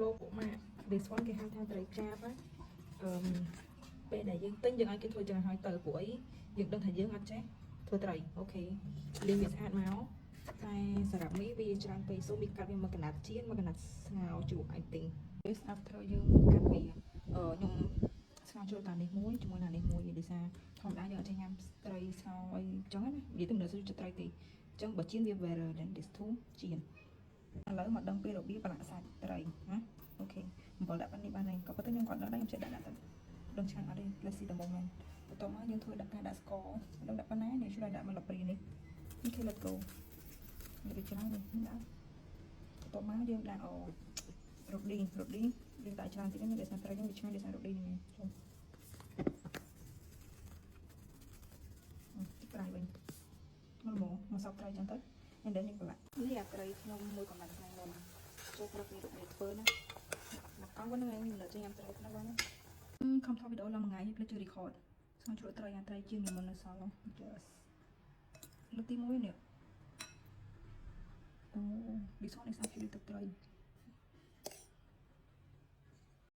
Hello ពួកម៉ាក់ this one គេហៅថាត្រីចាបណាអឺមពេលដែលយើងទិញយើងឲ្យគេធ្វើចឹងឲ្យទៅព្រោះអីយើងដឹងថាយើងអត់ចេះធ្វើត្រី okay លាងវាស្អាតមកតែសម្រាប់មីវាច្រើនពេកសូមមីកាត់វាមកកណាត់ចៀនមកកណាត់ស្ងោរជ្រក់ I think this after យើងកាត់វាអឺខ្ញុំស្ងោរជ្រក់តានេះមួយជាមួយណានេះមួយដោយសារធម្មតាយើងអត់ចេះញ៉ាំត្រីស្ងោរអីចឹងណានិយាយទៅមិនសូវចិត្តត្រីទេអញ្ចឹងបើចៀនវា better than this two ចៀនឥឡូវមកដឹងពីរបៀបប្រឡាក់សាច់ត្រីណា okay អំបិលដាក់ប៉ុណ្នេះបានហើយក៏ប៉ុន្តែខ្ញុំគាត់ដឹងដែរខ្ញុំចេះដាក់ដាក់ទៅដឹងឆ្ងាញ់អត់ទេ Let's see the moment. បន្ទាប់មកយើងធ្វើដាក់ការដាក់ស្ករដឹងដាក់ប៉ុណ្ណានេះជួយដាក់មកលព្រីនេះ okay, let's go. នេះវាច្រើននេះដាក់បន្ទាប់មកយើងដាក់អូរ៉ូឌីរ៉ូឌីយើងដាក់ច្រើនតិចនេះដោយសារត្រីយើងវាឆ្ងាញ់ដោយសាររ៉ូឌីនេះជុំតិចប្រៃវិញមកល្មមមកសប់ត្រីចឹងទៅ and then យើងប្រឡាក់នេះអាត្រីខ្ញុំមួយកំណាត់ថ្ងៃមុនចូលប្រាប់ពីរបៀបធ្វើណាមកកង់ហ្នឹងឯងមិនចេះញ៉ាំត្រីក្នុងហ្នឹងខំថតវីដេអូឡើងមួយថ្ងៃភ្លេចជួយ record ស្ងោរជ្រក់ត្រីអាត្រីជាងមុននៅសល់ Yes លើកទី1នេះអូ this one is actually ទឹកត្រី